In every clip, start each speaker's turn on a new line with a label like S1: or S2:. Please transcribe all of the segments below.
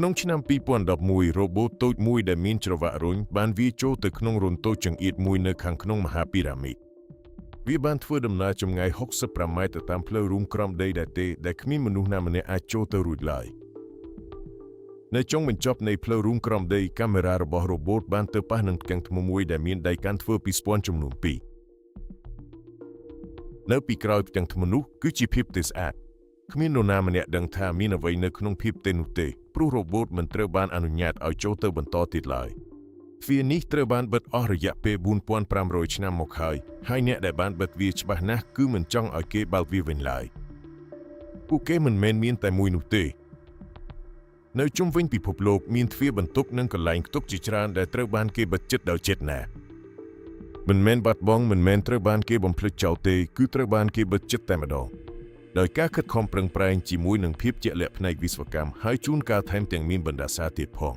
S1: ក្នុងឆ្នាំ2011រ៉ូបូតតូចមួយដែលមានច្រវាក់រុញបានវាយចូលទៅក្នុងរន្ធតូចចង្អៀតមួយនៅខាងក្នុងមហាពីរ៉ាមីតវាបានធ្វើដំណើរចម្ងាយ65ម៉ែត្រទៅតាមផ្លូវរួមក្រោមដីដែលទេដែលគ្មានមនុស្សណាម្នាក់អាចចូលទៅរួចឡើយនៅចុងបញ្ចប់នៃផ្លូវរួមក្រោមដីកាមេរ៉ារបស់រ៉ូបូតបានទៅប៉ះនឹងផ្ទាំងថ្មមួយដែលមានដៃកាន់ធ្វើពីស្ពាន់ចំនួន2នៅពីក្រោយផ្ទាំងថ្មនោះគឺជាភាពទេស្អាតគ្មាននរណាម្នាក់ដឹងថាមានអ្វីនៅក្នុងភាពទេនោះទេព្រោះរ៉ូបូតមិនត្រូវបានអនុញ្ញាតឲ្យចូលទៅបន្តទៀតឡើយទ្វារនេះត្រូវបានបិទអស់រយៈពេល4500ឆ្នាំមកហើយហើយអ្នកដែលបានបិទវាច្បាស់ណាស់គឺមិនចង់ឲ្យគេបើកវាវិញឡើយពួកគេមិនមែនមានតែមួយនោះទេនៅជុំវិញពិភពលោកមានទ្វារបន្ទប់និងកន្លែងផ្ទុកជាច្រើនដែលត្រូវបានគេបិទជិតដោយចេតនាមិនមែនបាត់បង់មិនមែនត្រូវបានគេបំភ្លេចចោលទេគឺត្រូវបានគេបិទជិតតែម្ដងដោយការខិតខំប្រឹងប្រែងជាមួយនឹងភាពជាក់លាក់ផ្នែកវិស្វកម្មហើយជួនកាលថែមទាំងមានបណ្ដាសាទៀតផង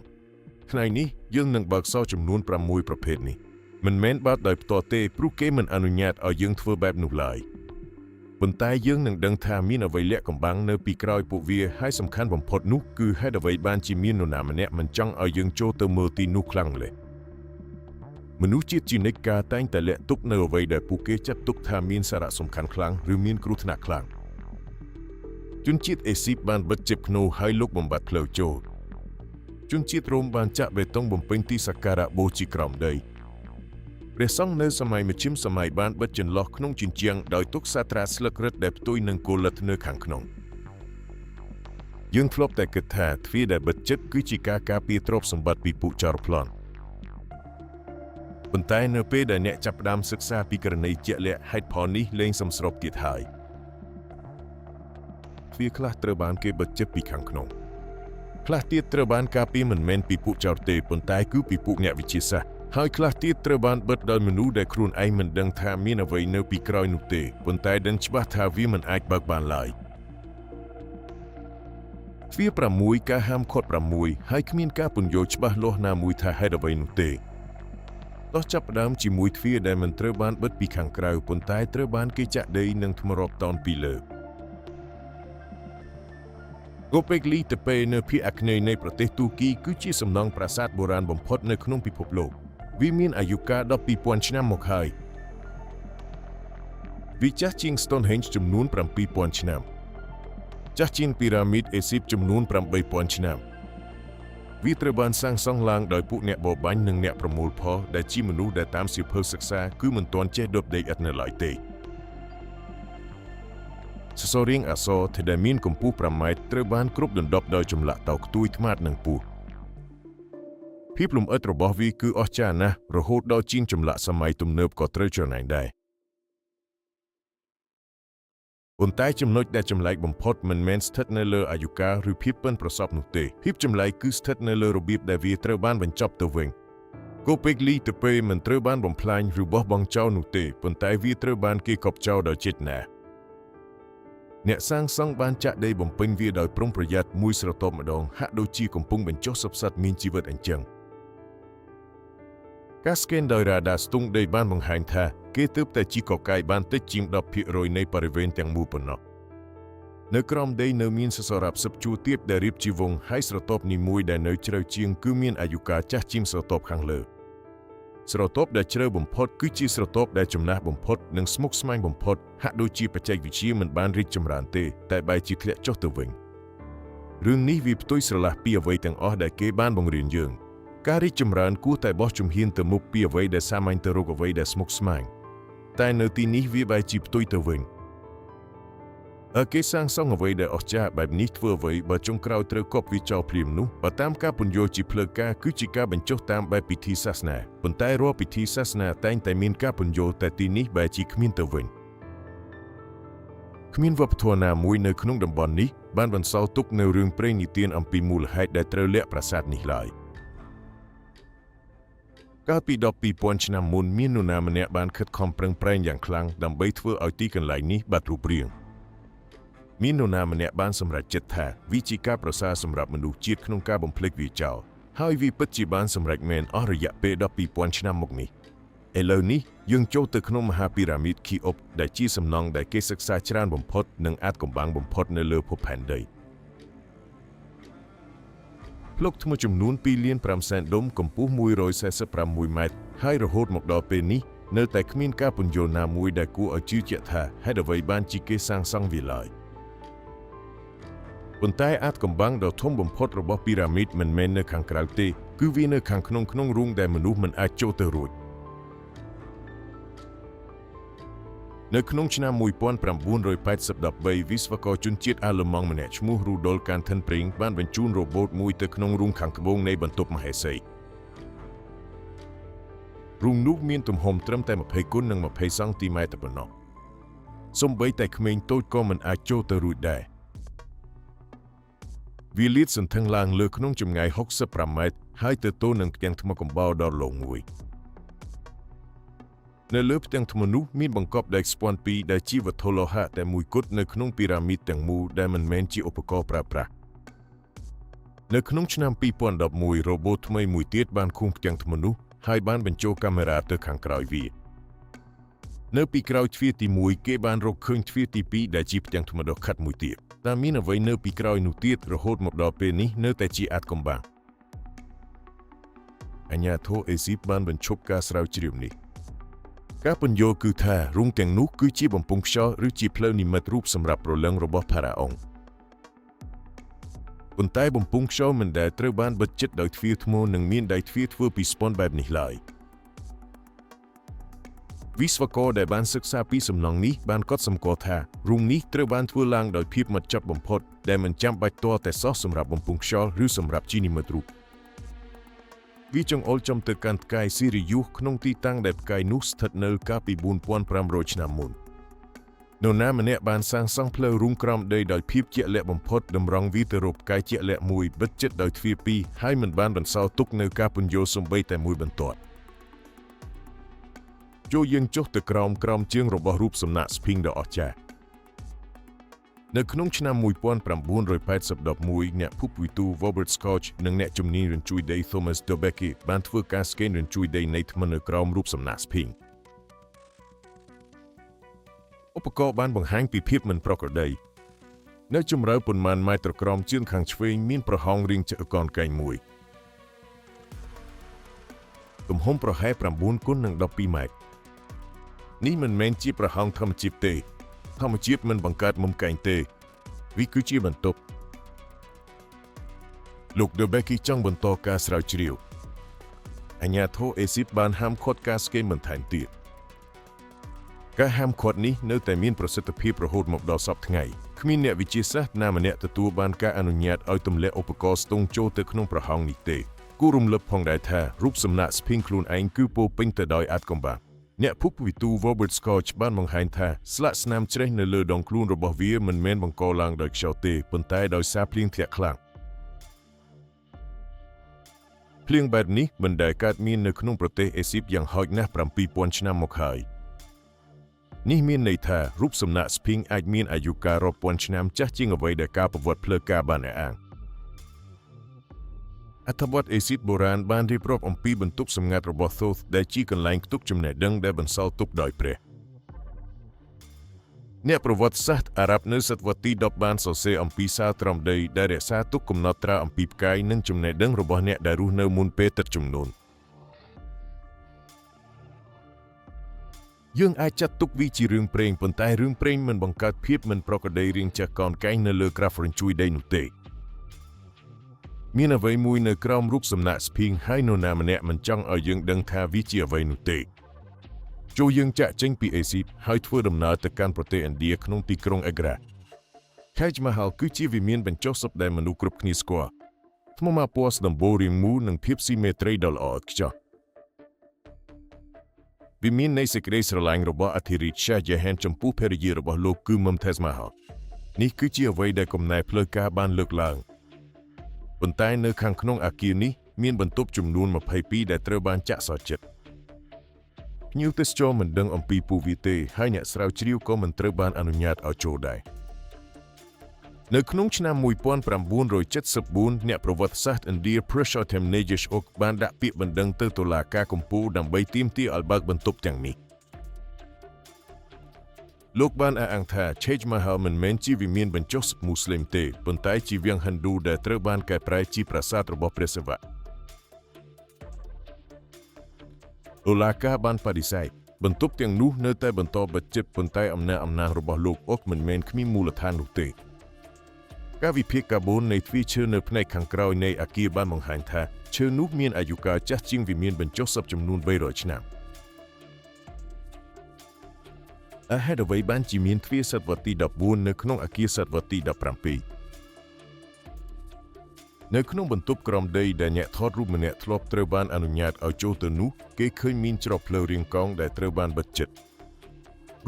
S1: ថ្ងៃនេះយើងនឹងបើកសោចំនួន6ប្រភេទនេះមិនមែនបើកដោយផ្ទាល់ទេព្រោះគេមិនអនុញ្ញាតឲ្យយើងធ្វើបែបនោះឡើយប៉ុន្តែយើងនឹងដឹងថាមានអ្វីលាក់កំបាំងនៅពីក្រោយពួកវាហើយសំខាន់បំផុតនោះគឺហេតុអ្វីបានជាមាននរណាម្នាក់មិនចង់ឲ្យយើងចូលទៅមើលទីនោះខ្លាំងម្ល៉េះមនុស្សជាតិជានិច្ចការតែងតែលាក់ទុកនៅអ្វីដែលពួកគេចាត់ទុកថាមានសារៈសំខាន់ខ្លាំងឬមានគ្រោះថ្នាក់ខ្លាំងជនជាតិអេស៊ីបបានបិទជិបធ្នូហើយលុបបំបាត់ផ្លូវចូលជនជាតិរ៉ូមបានចាក់បេតុងបំពេញទីសក្ការៈបូជាក្រោមដីព្រះសង្ឃនៅសម័យមជ្ឈិមសម័យបានបិទចន្លោះក្នុងជញ្ជាំងដោយទុកសាត្រាស្លឹករឹតដែលផ្ទុយនឹងគោលលទ្ធនៅខាងក្នុងយើងធ្លាប់តែគិតថាទ្វារដែលបិទជិតគឺជាការការពារទ្រព្យសម្បត្តិពីពួកចោរប្លន់ប៉ុន្តែនៅពេលដែលអ្នកចាប់ផ្ដើមសិក្សាពីករណីជាក់លាក់ហេតុផលនេះលែងសមស្របទៀតហើយទ្វារខ្លះត្រូវបានគេបិទជិតពីខាងក្នុងខ្លះទៀតត្រូវបានការពារមិនមែនពីពួកចោរទេប៉ុន្តែគឺពីពួកអ្នកវិទ្យាសាស្ត្រហើយខ្លះទៀតត្រូវបានបិទដោយមនុស្សដែលខ្លួនឯងមិនដឹងថាមានអ្វីនៅពីក្រោយនោះទេប៉ុន្តែដឹងច្បាស់ថាវាមិនអាចបើកបានឡើយទ្វារ6ការហាមឃាត់6ហើយគ្មានការពន្យល់ច្បាស់លាស់ណាមួយថាហេតុអ្វីនោះទេតោះចាប់ផ្ដើមជាមួយទ្វារដែលមិនត្រូវបានបិទពីខាងក្រៅប៉ុន្តែត្រូវបានគេចាក់ដីនិងថ្មរាប់តោនពីលើកូពេកលីតេពេនៅភាគអាគ្នេយ៍នៃប្រទេសទូគីគឺជាសំណង់ប្រាសាទបុរាណបំផុតនៅក្នុងពិភពលោកវាមានអាយុកាល12,000ឆ្នាំមកហើយវាចាស់ជាង Stonehenge ចំនួន7000ឆ្នាំចាស់ជាងពីរ៉ាមីតអេស៊ីបចំនួន8000ឆ្នាំវាត្រូវបានសាងសង់ឡើងដោយពួកអ្នកបរបាញ់និងអ្នកប្រមូលផលដែលជាមនុស្សដែលតាមសៀវភៅសិក្សាគឺមិនទាន់ចេះដុបដីឥដ្ឋនៅឡើយទេសសសររាងអក្សរដែលមានកម្ពស់5ម៉ែត្រត្រូវបានគ្របដណ្ដប់ដោយចម្លាក់តោខ្ទួយត្មាតនិងពស់ភាពលម្អិតរបស់វាគឺអស្ចារ្យណាស់រហូតដល់ជាងចម្លាក់សម័យទំនើបក៏ត្រូវច្រណែនដែរប៉ុន្តែចំណុចដែលចម្លែកបំផុតមិនមែនស្ថិតនៅលើអាយុកាលឬភាពប៉ិនប្រសប់នោះទេភាពចម្លែកគឺស្ថិតនៅលើរបៀបដែលវាត្រូវបានបញ្ចប់ទៅវិញកូពេកលីតេពេមិនត្រូវបានបំផ្លាញឬបោះបង់ចោលនោះទេប៉ុន្តែវាត្រូវបានគេកប់ចោលដោយចេតនាអ្នកសាងសង់បានចាក់ដីបំពេញវាដោយប្រុងប្រយ័ត្នមួយស្រទាប់ម្ដងហាក់ដូចជាកំពុងបញ្ចុះសព្វសត្វមានជីវិតអញ្ចឹងការស្កេនដោយរ៉ាដាស្ទង់ដីបានបង្ហាញថាគេទើបតែជីកកាយបានតិចជាង10%នៃបរិវេណទាំងមូលប៉ុណ្ណោះនៅក្រោមដីនៅមានសសររាប់សិបជួរទៀតដែលរៀបជាវងហើយស្រទាប់នីមួយដែលនៅជ្រៅជាងគឺមានអាយុកាលចាស់ជាងស្រទាប់ខាងលើស្រទាប់ដែលជ្រៅបំផុតគឺជាស្រទាប់ដែលចំណាស់បំផុតនិងស្មុគស្មាញបំផុតហាក់ដូចជាបច្ចេកវិទ្យាមិនបានរីកចម្រើនទេតែបែរជាធ្លាក់ចុះទៅវិញរឿងនេះវាផ្ទុយស្រឡះពីអ្វីទាំងអស់ដែលគេបានបង្រៀនយើងការរីកចម្រើនគួរតែបោះជំហានទៅមុខពីអ្វីដែលសាមញ្ញទៅរកអ្វីដែលស្មុគស្មាញតែនៅទីនេះវាបែរជាផ្ទុយទៅវិញអើគេសាងសង់អ្វីដែលអស្ចារ្យបែបនេះធ្វើអ្វីបើចុងក្រោយត្រូវកប់វាចោលភ្លាមនោះបើតាមការពន្យល់ជាផ្លូវការគឺជាការបញ្ចុះតាមបែបពិធីសាសនាប៉ុន្តែរាល់ពិធីសាសនាតែងតែមានការពន្យល់តែទីនេះបែរជាគ្មានទៅវិញគ្មានវប្បធម៌ណាមួយនៅក្នុងតំបន់នេះបានបន្សល់ទុកនៅរឿងព្រេងនិទានអំពីមូលហេតុដែលត្រូវលាក់ប្រាសាទនេះឡើយកាលពី12,000ឆ្នាំមុនមាននរណាម្នាក់បានខិតខំប្រឹងប្រែងយ៉ាងខ្លាំងដើម្បីធ្វើឲ្យទីកន្លែងនេះបាត់រូបរាងមាននរណាម្នាក់បានសម្រេចចិត្តថាវាជាការប្រសើរសម្រាប់មនុស្សជាតិក្នុងការបំភ្លេចវាចោលហើយវាពិតជាបានសម្រេចមែនអស់រយៈពេល12,000ឆ្នាំមកនេះឥឡូវនេះយើងចូលទៅក្នុងមហាពីរ៉ាមីតឃីអុបដែលជាសំណង់ដែលគេសិក្សាច្រើនបំផុតនិងអាចកំបាំងបំផុតនៅលើភពផែនដី ផ្ ប្លុកថ្មចំនួន2លាន5សែនដុំកម្ពស់146ម៉ែត្រហើយរហូតមកដល់ពេលនេះនៅតែគ្មានការពន្យល់ណាមួយដែលគួរឲ្យជឿជាក់ថាហេតុអ្វីបានជាគេសាងសង់វាឡើយប៉ុន្តែអាថ៌កំបាំងដ៏ធំបំផុតរបស់ពីរ៉ាមីតមិនមែននៅខាងក្រៅទេគឺវានៅខាងក្នុងក្នុងរូងដែលមនុស្សមិនអាចចូលទៅរួចនៅក្នុងឆ្នាំ1983វិស្វករជនជាតិអាល្លឺម៉ង់ម្នាក់ឈ្មោះ Rudolf Gantenbrink បានបញ្ជូនរ៉ូបូតមួយទៅក្នុងរូងខាងត្បូងនៃបន្ទប់មហេសីរូងនោះមានទំហំត្រឹមតែ20គុណនឹង20សង់ទីម៉ែត្រប៉ុណ្ណោះសូម្បីតែក្មេងតូចក៏មិនអាចចូលទៅរួចដែរវាលាតសន្ធឹងឡើងលើក្នុងចម្ងាយ65ម៉ែត្រហើយទៅទល់នឹងផ្ទាំងថ្មកំបោរដ៏រលោងមួយនៅលើផ្ទាំងថ្មនោះមានបង្កប់ដែកស្ពាន់ពីរដែលជាវត្ថុលោហៈតែមួយគត់នៅក្នុងពីរ៉ាមីតទាំងមូលដែលមិនមែនជាឧបករណ៍ប្រើប្រាស់នៅក្នុងឆ្នាំ2011រ៉ូបូតថ្មីមួយទៀតបានខួងផ្ទាំងថ្មនោះហើយបានបញ្ចូលកាមេរ៉ាទៅខាងក្រោយវានៅពីក្រោយទ្វារទី1គេបានរកឃើញទ្វារទី2ដែលជាផ្ទាំងថ្មដ៏ខិតមួយទៀតតើមានអ្វីនៅពីក្រោយនោះទៀតរហូតមកដល់ពេលនេះនៅតែជាអាថ៌កំបាំងអាជ្ញាធរអេស៊ីបបានបញ្ឈប់ការស្រាវជ្រាវនេះការពន្យល់គឺថារូងទាំងនោះគឺជាបំពង់ខ្យល់ឬជាផ្លូវនិមិត្តរូបសម្រាប់ព្រលឹងរបស់ផារ៉ាអុងប៉ុន្តែបំពង់ខ្យល់មិនដែលត្រូវបានបិទជិតដោយទ្វារថ្មនិងមានដៃទ្វារធ្វើពីស្ពាន់បែបនេះឡើយវិស្វករដែលបានសិក្សាពីសំណង់នេះបានកត់សម្គាល់ថារូងនេះត្រូវបានធ្វើឡើងដោយភាពម៉ត់ចត់បំផុតដែលមិនចាំបាច់ទាល់តែសោះសម្រាប់បំពង់ខ្យល់ឬសម្រាប់ជានិមិត្តរូបវាចង្អុលចំទៅកាន់ផ្កាយស៊ីរីយុសក្នុងទីតាំងដែលផ្កាយនោះស្ថិតនៅកាលពី4500ឆ្នាំមុននរណាម្នាក់បានសាងសង់ផ្លូវរូងក្រោមដីដោយភាពជាក់លាក់បំផុតតម្រង់វាទៅរកផ្កាយជាក់លាក់មួយបិទជិតដោយទ្វារពីរហើយមិនបានបន្សល់ទុកនៅការពន្យល់សូម្បីតែមួយបន្ទាត់ចូលយើងចុះទៅក្រោមក្រោមជើងរបស់រូបសំណាកស្ភីងដ៏អស្ចារ្យនៅក្នុងឆ្នាំ1981អ្នកភពវិទូ Robert Scotch និងអ្នកជំនាញរញ្ជួយដី Thomas Dobecki បានធ្វើការស្កេនរញ្ជួយដីនៃថ្មនៅក្រោមរូបសំណាកស្ភីងឧបករណ៍បានបង្ហាញពីភាពមិនប្រក្រតីនៅជម្រៅប៉ុន្មានម៉ែត្រក្រោមជើងខាងឆ្វេងមានប្រហោងរាងចតុកោណកែងមួយទំហំប្រហែល9គុណនឹង12ម៉ែត្រនេះមិនមែនជាប្រហោងធម្មជាតិទេធម្មជាតិមិនបង្កើតមុំកែងទេវាគឺជាបន្ទប់លោក Dobecki ចង់បន្តការស្រាវជ្រាវអាជ្ញាធរអេស៊ីបបានហាមឃាត់ការស្កេនបន្ថែមទៀតការហាមឃាត់នេះនៅតែមានប្រសិទ្ធភាពរហូតមកដល់សព្វថ្ងៃគ្មានអ្នកវិទ្យាសាស្ត្រណាម្នាក់ទទួលបានការអនុញ្ញាតឲ្យទម្លាក់ឧបករណ៍ស្ទង់ចូលទៅក្នុងប្រហោងនេះទេគួររំលឹកផងដែរថារូបសំណាកស្ភីងខ្លួនឯងគឺពោរពេញទៅដោយអាថ៌កំបាំងអ្នកភពវិទូ Robert Scotch បានបង្ហាញថាស្លាកស្នាមច្រេះនៅលើដងខ្លួនរបស់វាមិនមែនបង្កឡើងដោយខ្យល់ទេប៉ុន្តែដោយសារភ្លៀងធ្លាក់ខ្លាំងភ្លៀងបែបនេះមិនដែលកើតមាននៅក្នុងប្រទេសអេស៊ីបយ៉ាងហោចណាស់7000ឆ្នាំមកហើយនេះមានន័យថារូបសំណាកស្ភីងអាចមានអាយុកាលរាប់ពាន់ឆ្នាំចាស់ជាងអ្វីដែលការប្រវត្តិផ្លូវការបានអះអាងអត្ថបទអេស៊ីបបុរាណបានរៀបរាប់អំពីបន្ទប់សម្ងាត់របស់ Thoth ដែលជាកន្លែងផ្ទុកចំណេះដឹងដែលបន្សល់ទុកដោយព្រះអ្នកប្រវត្តិសាស្ត្រអារ៉ាប់នៅសតវត្សទី10បានសរសេរអំពីសាលត្រំដីដែលរក្សាទុកកំណត់ត្រាអំពីផ្កាយនិងចំណេះដឹងរបស់អ្នកដែលរស់នៅមុនពេលទឹកជំនន់យើងអាចចាត់ទុកវាជារឿងព្រេងប៉ុន្តែរឿងព្រេងមិនបង្កើតភាពមិនប្រក្រតីរាងចកោនកែងនៅលើក្រាហ្វរញ្ជួយដីនោះទេមានអ្វីមួយនៅក្រោមរូបសំណាកស្ភីងហើយនរណាម្នាក់មិនចង់ឲ្យយើងដឹងថាវាជាអ្វីនោះទេចូលយើងចាក់ចេញពីអេស៊ីបហើយធ្វើដំណើរទៅកាន់ប្រទេសឥណ្ឌាក្នុងទីក្រុងអេក្រា Taj Mahal គឺជាវិមានបញ្ចុះសពដែលមនុស្សគ្រប់គ្នាស្គាល់ថ្មម៉ាពណ៌ស្ដំបូលរាងមូលនិងភាពស៊ីមេត្រីដ៏ល្អឥតខ្ចោះវិមាននៃសេចក្តីស្រឡាញ់របស់អធិរាជ Shah Jahan ចំពោះភរិយារបស់លោកគឺ Mumtaz Mahal នេះគឺជាអ្វីដែលកំណែផ្លូវការបានលើកឡើងប៉ុន្តែនៅខាងក្នុងអគារនេះមានបន្ទប់ចំនួន22ដែលត្រូវបានចាក់សោចិត្តភ្ញៀវទេសចរមិនដឹងអំពីពួកវាទេហើយអ្នកស្រាវជ្រាវក៏មិនត្រូវបានអនុញ្ញាតឲ្យចូលដែរនៅក្នុងឆ្នាំ1974អ្នកប្រវត្តិសាស្ត្រឥណ្ឌា Purushottam Nageshok បានដាក់ពាក្យបណ្ដឹងទៅតុលាការកំពូលដើម្បីទាមទារឲ្យបើកបន្ទប់ទាំងនេះ លោកបានអះអាងថា Taj Mahal មិនមែនជាវិមានបញ្ចុះមូស្លីមទេប៉ុន្តែជាវាំងហិណ្ឌូដែលត្រូវបានកែប្រែជាប្រាសាទរបស់ព្រះសិវៈតុលាការបានបដិសេធបន្ទប់ទាំងនោះនៅតែបន្តបិទជិតប៉ុន្តែអំណះអំណាងរបស់លោកអុកមិនមែនគ្មានមូលដ្ឋាននោះទេការវិភាគកាបូននៃទ្វារឈើនៅផ្នែកខាងក្រោយនៃអគារបានបង្ហាញថាឈើនោះមានអាយុកាលចាស់ជាងវិមានបញ្ចុះសពចំនួន300ឆ្នាំហេតុអ្វីបានជាមានទ្វារសតវត្សទី14នៅក្នុងអគារសតវត្សទី17នៅក្នុងបន្ទប់ក្រោមដីដែលអ្នកថតរូបម្នាក់ធ្លាប់ត្រូវបានអនុញ្ញាតឲ្យចូលទៅនោះគេឃើញមានច្រកផ្លូវរាងកោងដែលត្រូវបានបិទជិត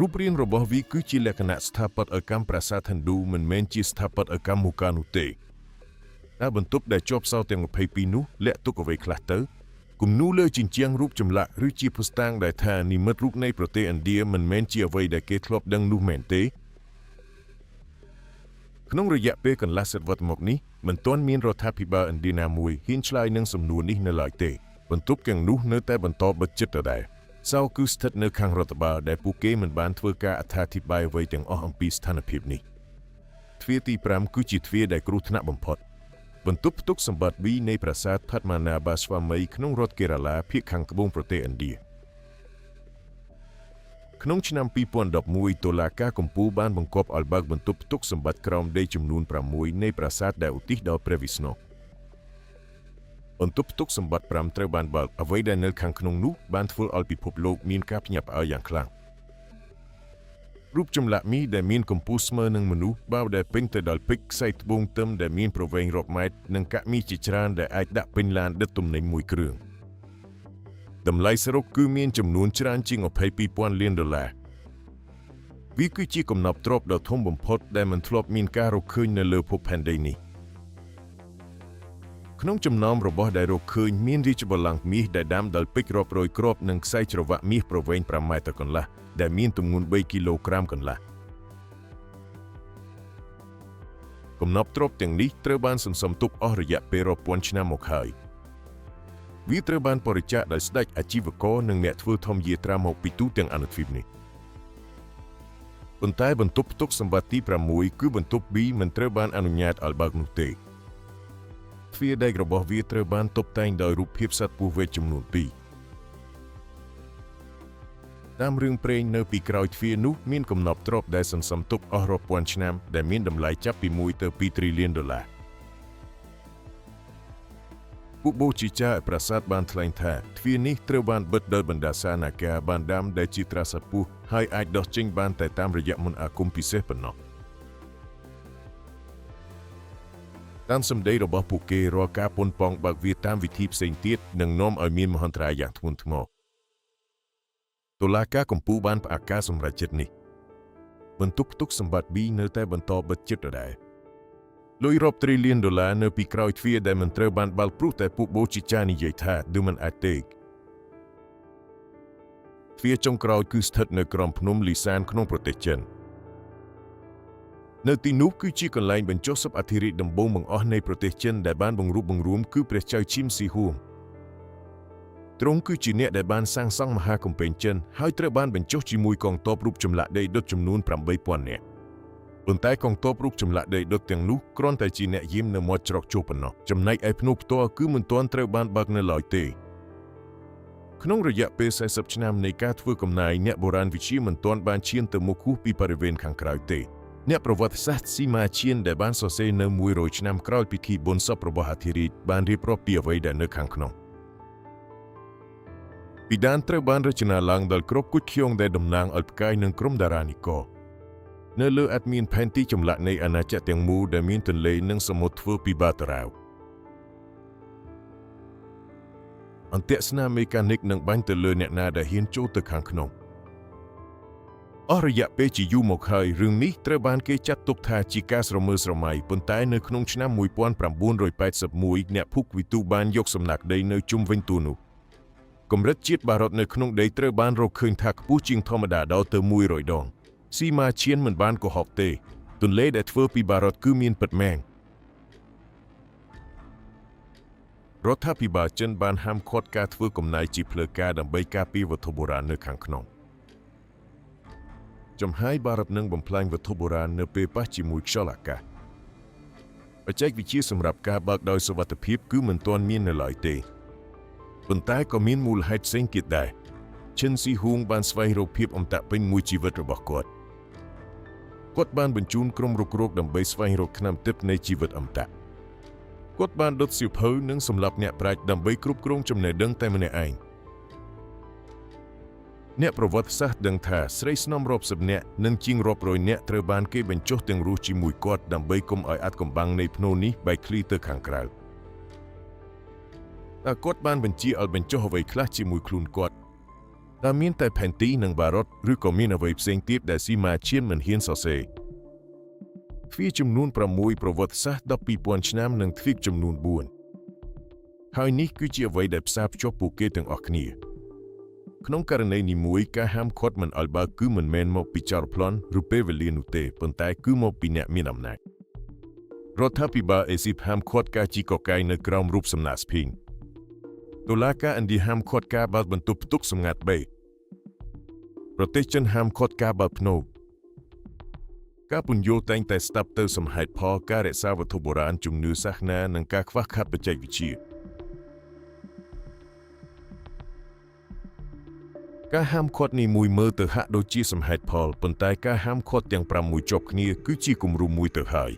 S1: រូបរាងរបស់វាគឺជាលក្ខណៈស្ថាបត្យកម្មប្រាសាទហិណ្ឌូមិនមែនជាស្ថាបត្យកម្មមូកានោះទេតើបន្ទប់ដែលជាប់សោទាំង22នោះលាក់ទុកអ្វីខ្លះទៅគំនូរលើជញ្ជាំងរូបចម្លាក់ឬជាភស្តុតាងដែលថានិមិត្តរូបនៃប្រទេសឥណ្ឌាមិនមែនជាអ្វីដែលគេធ្លាប់ដឹងនោះមែនទេក្នុងរយៈពេលកន្លះសតវត្សមកនេះមិនទាន់មានរដ្ឋាភិបាលឥណ្ឌាណាមួយហ៊ានឆ្លើយនឹងសំណួរនេះនៅឡើយទេបន្ទប់ទាំងនោះនៅតែបន្តបិទជិតដដែលសោគឺស្ថិតនៅខាងរដ្ឋបាលដែលពួកគេមិនបានធ្វើការអត្ថាធិប្បាយអ្វីទាំងអស់អំពីស្ថានភាពនេះទ្វារទី5គឺជាទ្វារដែលគ្រោះថ្នាក់បំផុតបន្ទប់ផ្ទុកសម្បត្តិ B នៃប្រាសាទផាត់ម៉ាណាបាស្វាមីក្នុងរដ្ឋកេរ៉ាឡាភាគខាងត្បូងប្រទេសឥណ្ឌាក្នុងឆ្នាំ2011តុលាការកំពូលបានបង្គាប់ឲ្យបើកបន្ទប់ផ្ទុកសម្បត្តិក្រោមដីចំនួន6នៃប្រាសាទដែលឧទ្ទិសដល់ព្រះវិស្ណុបន្ទប់ផ្ទុកសម្បត្តិ5ត្រូវបានបើកអ្វីដែលនៅខាងក្នុងនោះបានធ្វើឲ្យពិភពលោកមានការភ្ញាក់ផ្អើលយ៉ាងខ្លាំងរូបចម្លាក់មីដែលមានកម្ពស់ស្មើនឹងមនុស្សបាវដែលពេញទៅដោយពេជ្រខ្សែត្បូងទឹមដែលមានប្រវែងរាប់ម៉ែត្រនិងកាក់មាសជាច្រើនដែលអាចដាក់ពេញឡានដឹកទំនិញមួយគ្រឿងតម្លៃសរុបគឺមានចំនួនច្រើនជាង22,000លានដុល្លារវាគឺជាកំណប់ទ្រព្យដ៏ធំបំផុតដែលមិនធ្លាប់មានការរកឃើញនៅលើភពផែនដីនេះក្នុងចំណោមរបស់ដែលរកឃើញមានរាជបល្ល័ង្កមាសដែលដាំដោយពេជ្ររាប់រយគ្រាប់និងខ្សែច្រវាក់មាសប្រវែង5ម៉ែត្រកន្លះដែលមានទម្ងន់3គីឡូក្រាមកន្លះកំណប់ទ្រព្យទាំងនេះត្រូវបានសន្សំទុកអស់រយៈពេលរាប់ពាន់ឆ្នាំមកហើយវាត្រូវបានបរិច្ចាគដោយស្ដេចអាជីវករនិងអ្នកធ្វើធម្មយាត្រាមកពីទូទាំងអនុទ្វីបនេះប៉ុន្តែបន្ទប់ផ្ទុកសម្បត្តិទី6គឺបន្ទប់ B មិនត្រូវបានអនុញ្ញាតឲ្យបើកនោះទេទ្វារដែករបស់វាត្រូវបានតុបតែងដោយរូបភាពសត្វពស់វែកចំនួន2តាមរឿងព្រេងនៅពីក្រោយទ្វារនោះមានកំណប់ទ្រព្យដែលសន្សំទុកអស់រាប់ពាន់ឆ្នាំដែលមានតម្លៃចាប់ពី1ទៅ2ទ្រីលានដុល្លារពួកបូជាចាប្រាសាទបានថ្លែងថាទ្វារនេះត្រូវបានបិទដោយបណ្ដាសានាការបានដាំដែលជាត្រាសពស់ហើយអាចដោះចេញបានតែតាមរយៈមន្តអាគមពិសេសប៉ុណ្ណោះតាមសម្ដីរបស់ពួកគេរាល់ការប៉ុនប៉ងបើកវាតាមវិធីផ្សេងទៀតនឹងនាំឲ្យមានមហន្តរាយយ៉ាងធ្ងន់ធ្ងរតុលាការកំពូលបានផ្អាកការសម្រេចចិត្តនេះបន្ទប់ផ្ទុកសម្បត្តិ B នៅតែបន្តបិទជិតដដែលលុយរាប់ទ្រីលានដុល្លារនៅពីក្រោយទ្វារដែលមិនត្រូវបានបើកព្រោះតែពួកបូជាចានិយាយថាឌឺមិនអាចទេទ្វារចុងក្រោយគឺស្ថិតនៅក្រោមភ្នំលីសានក្នុងប្រទេសចិននៅទីនោះគឺជាកន្លែងបញ្ចុះសពអធិរាជដំបូងបង្អស់នៃប្រទេសចិនដែលបានបង្រួបបង្រួមគឺព្រះចៅឈីមស៊ីហួងទ្រង់គឺជាអ្នកដែលបានសាងសង់មហាកំពែងចិនហើយត្រូវបានបញ្ចុះជាមួយកងទ័ពរូបចម្លាក់ដីដុតចំនួន8000នាក់ប៉ុន្តែកងទ័ពរូបចម្លាក់ដីដុតទាំងនោះគ្រាន់តែជាអ្នកយាមនៅមាត់ច្រកចូលប៉ុណ្ណោះចំណែកឯភ្នូផ្ទាល់គឺមិនទាន់ត្រូវបានបើកនៅឡើយទេក្នុងរយៈពេល40ឆ្នាំនៃការធ្វើកំណាយអ្នកបុរាណវិទ្យាមិនទាន់បានឈានទៅមុខហួសពីបរិវេណខាងក្រៅទេអ្នកប្រវត្តិសាស្ត្រស៊ីម៉ាឈៀនដែលបានសរសេរនៅ100ឆ្នាំក្រោយពិធីបុណ្យសពរបស់អធិរាជបានរៀបរាប់ពីអ្វីដែលនៅខាងក្នុងពិដានត្រូវបានរចនាឡើងដោយគ្រាប់គុជខ្យងដែលតំណាងឲ្យផ្កាយនិងក្រុមតារានិករនៅលើអាចមានផែនទីចម្លាក់នៃអាណាចក្រទាំងមូលដែលមានទន្លេនិងសមុទ្រធ្វើពីបាតារ៉ាវអន្ទាក់ស្នាមមេកានិកនឹងបាញ់ទៅលើអ្នកណាដែលហ៊ានចូលទៅខាងក្នុងអស់រយៈពេលជាយូរមកហើយរឿងនេះត្រូវបានគេចាត់ទុកថាជាការស្រមើស្រមៃប៉ុន្តែនៅក្នុងឆ្នាំ1981អ្នកភូកវិទូបានយកសំណាក់ដីនៅជុំវិញទូនោះកម្រិតជាតិបារ៉ុតនៅក្នុងដីត្រូវបានរកឃើញថាខ្ពស់ជាងធម្មតាដល់ទៅ100ដងស៊ីម៉ាឈៀនមិនបានកុហកទេទន្លេដែលធ្វើពីបារ៉ុតគឺមានពិតមែនរដ្ឋាភិបាលចិនបានហាមឃាត់ការធ្វើកំណាយជាផ្លូវការដើម្បីការពារវត្ថុបុរាណនៅខាងក្នុង ចំហាយបារតនឹងបំផ្លាញវត្ថុបុរាណនៅពេលប៉ះជាមួយខ្យល់អាកាសបច្ចេកវិទ្យាសម្រាប់ការបើកដោយសុវត្ថិភាពគឺមិនទាន់មាននៅឡើយទេប៉ុន្តែក៏មានមូលហេតុផ្សេងទៀតដែរឈិនស៊ីហ៊ូងបានស្វែងរកភាពអមតៈពេញមួយជីវិតរបស់គាត់គាត់បានបញ្ជូនក្រុមរុករកដើម្បីស្វែងរកថ្នាំទិព្វនៃជីវិតអមតៈគាត់បានដុតសៀវភៅនិងសម្លាប់អ្នកប្រាជ្ញដើម្បីគ្រប់គ្រងចំណេះដឹងតែម្នាក់ឯងអ្នកប្រវត្តិសាស្ត្រដឹងថាស្រីស្នំរាប់សិបនាក់និងជាងរាប់រយនាក់ត្រូវបានគេបញ្ចុះទាំងរស់ជាមួយគាត់ដើម្បីកុំឲ្យអាថ៌កំបាំងនៃភ្នូនេះបែកធ្លាយទៅខាងក្រៅតើគាត់បានបញ្ជាឲ្យបញ្ចុះអ្វីខ្លះជាមួយខ្លួនគាត់តើមានតែផែនទីនិងបារតឬក៏មានអ្វីផ្សេងទៀតដែលស៊ីម៉ាឈៀនមិនហ៊ានសរសេរទ្វារចំនួន6ប្រវត្តិសាស្ត្រ12,000ឆ្នាំនិងទ្វីបចំនួន4ហើយនេះគឺជាអ្វីដែលផ្សារភ្ជាប់ពួកគេទាំងអស់គ្នាក្នុងករណីនីមួយការហាមឃាត់មិនឲ្យបើកគឺមិនមែនមកពីចោរប្លន់ឬពេលវេលានោះទេប៉ុន្តែគឺមកពីអ្នកមានអំណាចរដ្ឋាភិបាលអេស៊ីបហាមឃាត់ការជីកកកាយនៅក្រោមរូបសំណាកស្ភីងតុលាការឥណ្ឌាហាមឃាត់ការបើកបន្ទប់ផ្ទុកសម្ងាត់បីប្រទេសចិនហាមឃាត់ការបើកភ្នូការពន្យល់តែងតែស្ដាប់ទៅសំហេតុផលការរក្សាវត្ថុបុរាណជំនឿសាសនានិងការខ្វះខាតបច្ចេកវិទ្យាការហាមឃាត់នេះមួយមើលទៅហាក់ដូចជាសំហេតុផលប៉ុន្តែការហាមឃាត់ទាំង5មួយជាប់គ្នាគឺជាគំរូមួយទៅហើយ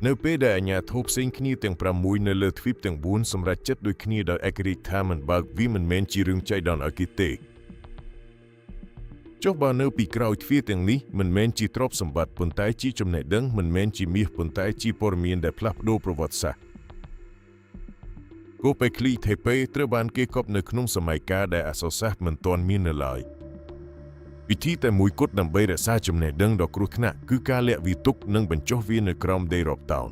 S1: នៅពេលដែលអាជ្ញាធរផ្សេងគ្នាទាំង6នៅលើទ្វីបទាំង4សម្រេចចិត្តដូចគ្នាដោយឯករាជ្យថាមិនបើកវាមិនមែនជារឿងចៃដន្យឲ្យគេទេចុះបើនៅពីក្រោយទ្វារទាំងនេះមិនមែនជាទ្រព្យសម្បត្តិប៉ុន្តែជាចំណេះដឹងមិនមែនជាមាសប៉ុន្តែជាព័ត៌មានដែលផ្លាស់ប្ដូរប្រវត្តិសាស្ត្រកូបេក្លីថេពេត្រូវបានគេកប់នៅក្នុងសម័យកាលដែលអក្សរសាស្ត្រមិនទាន់មាននៅឡើយវិធីតែមួយគត់ដើម្បីរក្សាចំណេះដឹងដ៏គ្រោះថ្នាក់គឺការលាក់វាទុកនិងបញ្ចុះវានៅក្រោមដីរាប់តោន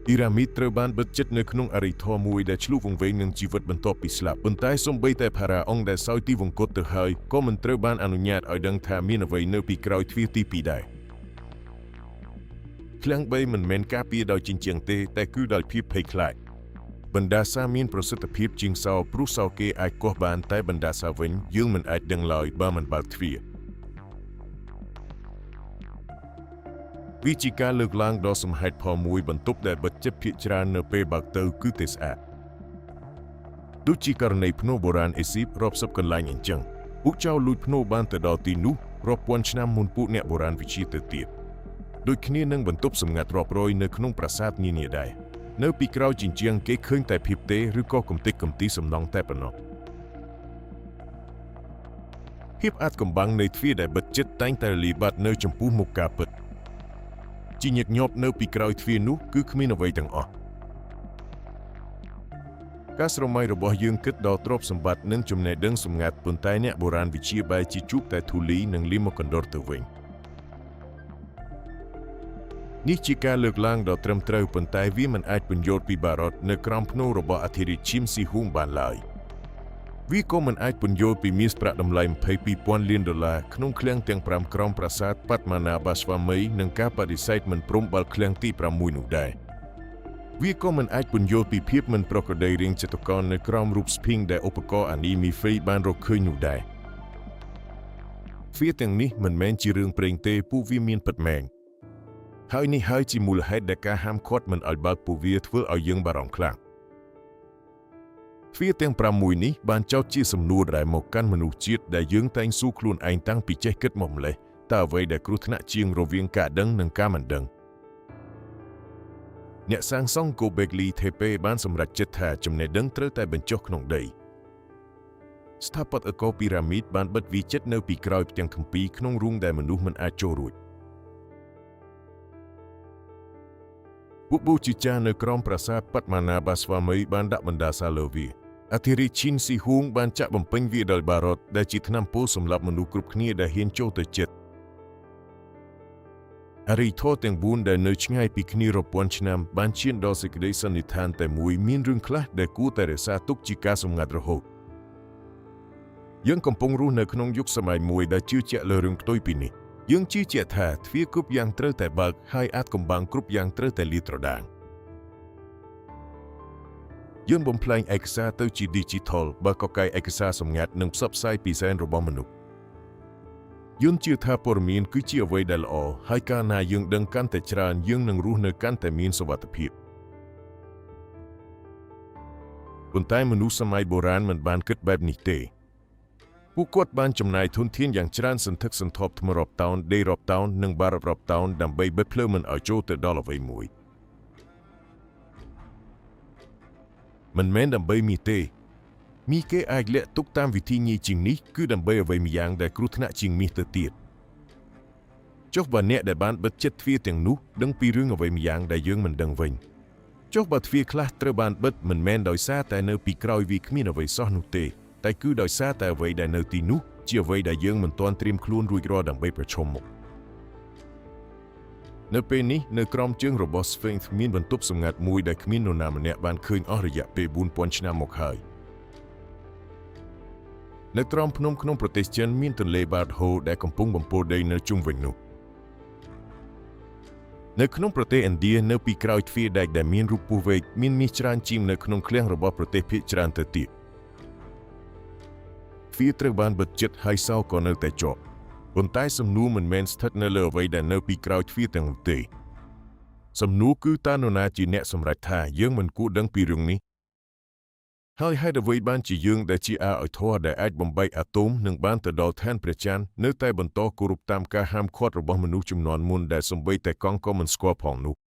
S1: អ៊ីរ៉ាមីតត្រូវបានបិទជិតនៅក្នុងអរិយធម៌មួយដែលឆ្លុះវង្វេងនឹងជីវិតបន្ទាប់ពីស្លាប់ប៉ុន្តែសូម្បីតែផារ៉ាអុងដែលសោយទីវង្គតទៅហើយក៏មិនត្រូវបានអនុញ្ញាតឲ្យដឹងថាមានអ្វីនៅពីក្រោយទ្វារទី2ដែរឃ្លាំង3មិនមែនការពារដោយជញ្ជាំងទេតែគឺដោយភាពភ័យខ្លាចបណ្ដាសាមានប្រសិទ្ធភាពជាងសោព្រោះសោគេអាចកោះបានតែបណ្ដាសាវិញយើងមិនអាចដឹងឡើយបើមិនបើកទ្វារវាជាការលើកឡើងដ៏សំហេតុផលមួយបន្ទប់ដែលបិទជិតភាគច្រើននៅពេលបើកទៅគឺទេស្អាតដូចជាករណីភ្នូបុរាណអេស៊ីបរាប់សិបកន្លែងអញ្ចឹងពួកចៅលួចភ្នូបានទៅដល់ទីនោះរាប់ពាន់ឆ្នាំមុនពួកអ្នកបុរាណវិទ្យាទៅទៀតដូចគ្នានឹងបន្ទប់សម្ងាត់រាប់រយនៅក្នុងប្រាសាទនានាដែរនៅពីក្រោយជញ្ជាំងគេឃើញតែភាពទេឬក៏កំទេចកំទីសំណង់តែប៉ុណ្ណោះភាពអាថ៌កំបាំងនៃទ្វារដែលបិទជិតតែងតែរលាយបាត់នៅចំពោះមុខការពិតជាញឹកញាប់នៅពីក្រោយទ្វារនោះគឺគ្មានអ្វីទាំងអស់ការស្រមៃរបស់យើងគិតដល់ទ្រព្យសម្បត្តិនិងចំណេះដឹងសម្ងាត់ប៉ុន្តែអ្នកបុរាណវិទ្យាបែរជាជួបតែធូលីនិងលីមកណ្ដុរទៅវិញនេះជាការលើកឡើងដ៏ត្រឹមត្រូវប៉ុន្តែវាមិនអាចពន្យល់ពីបារតនៅក្រោមភ្នូរបស់អធិរាជឈីមស៊ីហ៊ូងបានឡើយវាក៏មិនអាចពន្យល់ពីមាសប្រាក់តម្លៃ22,000លានដុល្លារក្នុងឃ្លាំងទាំង5ក្រោមប្រាសាទប៉ាត់ម៉ាណាបាស្វាមីនិងការបដិសេធមិនព្រមបើកឃ្លាំងទី6នោះដែរវាក៏មិនអាចពន្យល់ពីភាពមិនប្រក្រតីរាងចតុកោណនៅក្រោមរូបស្ភីងដែលឧបករណ៍អានីមីហ្វេបានរកឃើញនោះដែរទ្វារទាំងនេះមិនមែនជារឿងព្រេងទេពួកវាមានពិតមែនហើយនេះហើយជាមូលហេតុដែលការហាមឃាត់មិនឲ្យបើកពួកវាធ្វើឲ្យយើងបារម្ភខ្លាំងទ្វារទាំង6នេះបានចោទជាសំណួរដែលមកកាន់មនុស្សជាតិដែលយើងតែងសួរខ្លួនឯងតាំងពីចេះគិតមកម្លេះតើអ្វីដែលគ្រោះថ្នាក់ជាងរវាងការដឹងនិងការមិនដឹងអ្នកសាងសង់កូបេក្លីថេពេបានសម្រេចចិត្តថាចំណេះដឹងត្រូវតែបញ្ចុះក្នុងដីស្ថាបត្យករពីរ៉ាមីតបានបិទវាចិត្តនៅពីក្រោយផ្ទាំងគម្ពីរក្នុងរូងដែលមនុស្សមិនអាចចូលរួចពួកបូជាចានៅក្រោមប្រាសាទប៉ាត់ម៉ាណាបាស្វាមីបានដាក់បណ្ដាសាលើវាអធិរាជឈីនស៊ីហ៊ូងបានចាក់បំពេញវាដោយបារតដែលជាថ្នាំពុលសម្រាប់មនុស្សគ្រប់គ្នាដែលហ៊ានចូលទៅជិតអរិយធម៌ទាំង4ដែលនៅឆ្ងាយពីគ្នារាប់ពាន់ឆ្នាំបានឈានដល់សេចក្តីសន្និដ្ឋានតែមួយមានរឿងខ្លះដែលគួរតែរក្សាទុកជាការសម្ងាត់រហូតយើងកំពុងរស់នៅក្នុងយុគសម័យមួយដែលជឿជាក់លើរឿងផ្ទុយពីនេះយើងជឿជាក់ថាទ្វារគ្រប់យ៉ាងត្រូវតែបើកហើយអាថ៌កំបាំងគ្រប់យ៉ាងត្រូវតែលាតត្រដាង យើងបំផ្លែងឯកសារទៅជា digital បើកកែឯកសារសម្ងាត់និងផ្សព្វផ្សាយពីសែនរបស់មនុស្សយើងជឿថាព័ត៌មានគឺជាអ្វីដែលល្អហើយកាលណាយើងដឹងកាន់តែច្រើនយើងនឹងរស់នៅកាន់តែមានសុវត្ថិភាពប៉ុន្តែមនុស្សសម័យបុរាណមិនបានគិតបែបនេះទេពួកគាត់បានចំណាយធនធានយ៉ាងច្រើនសន្ធឹកសន្ធាប់ថ្មរាប់តោនដីរាប់តោននិងបាររាប់តោនដើម្បីបិទផ្លូវមិនឲ្យចូលទៅដល់អ្វីមួយមិនមែនដើម្បីមាសទេមាសគេអាចលាក់ទុកតាមវិធីងាយជាងនេះគឺដើម្បីអ្វីម្យ៉ាងដែលគ្រោះថ្នាក់ជាងមាសទៅទៀតចុះបើអ្នកដែលបានបិទចិត្តទ្វារទាំងនោះដឹងពីរឿងអ្វីម្យ៉ាងដែលយើងមិនដឹងវិញចុះបើទ្វារខ្លះត្រូវបានបិទមិនមែនដោយសារតែនៅពីក្រោយវាគ្មានអ្វីសោះនោះទេតែគឺដោយសារតែអ្វីដែលនៅទីនោះជាអ្វីដែលយើងមិនទាន់ត្រៀមខ្លួនរួចរាល់ដើម្បីប្រឈមមុខនៅពេលនេះនៅក្រោមជើងរបស់ Sphinx មានបន្ទប់សម្ងាត់មួយដែលគ្មាននរណាម្នាក់បានឃើញអស់រយៈពេល4000ឆ្នាំមកហើយនៅក្រោមភ្នំក្នុងប្រទេសចិនមានទន្លេបាតហូដែលកំពុងបំពុលដីនៅជុំវិញនោះនៅក្នុងប្រទេសឥណ្ឌានៅពីក្រោយទ្វារដែកដែលមានរូបពស់វែកមានមាសច្រើនជាងនៅក្នុងឃ្លាំងរបស់ប្រទេសភាគច្រើនទៅទៀតទ្វារត្រូវបានបិទជិតហើយសោក៏នៅតែជាប់ប៉ុន្តែសំណួរមិនមែនស្ថិតនៅលើអ្វីដែលនៅពីក្រោយទ្វារទាំងនោះទេសំណួរគឺតើនរណាជាអ្នកសម្រេចថាយើងមិនគួរដឹងពីរឿងនេះហើយហេតុអ្វីបានជាយើងដែលជាអាឲ្យធម៌ដែលអាចបំបែកអាតូមនិងបានទៅដល់ឋានព្រះច័ន្ទនៅតែបន្តគោរពតាមការហាមឃាត់របស់មនុស្សជំនាន់មុនដែលសូម្បីតែកង់ក៏មិនស្គាល់ផងនោះ។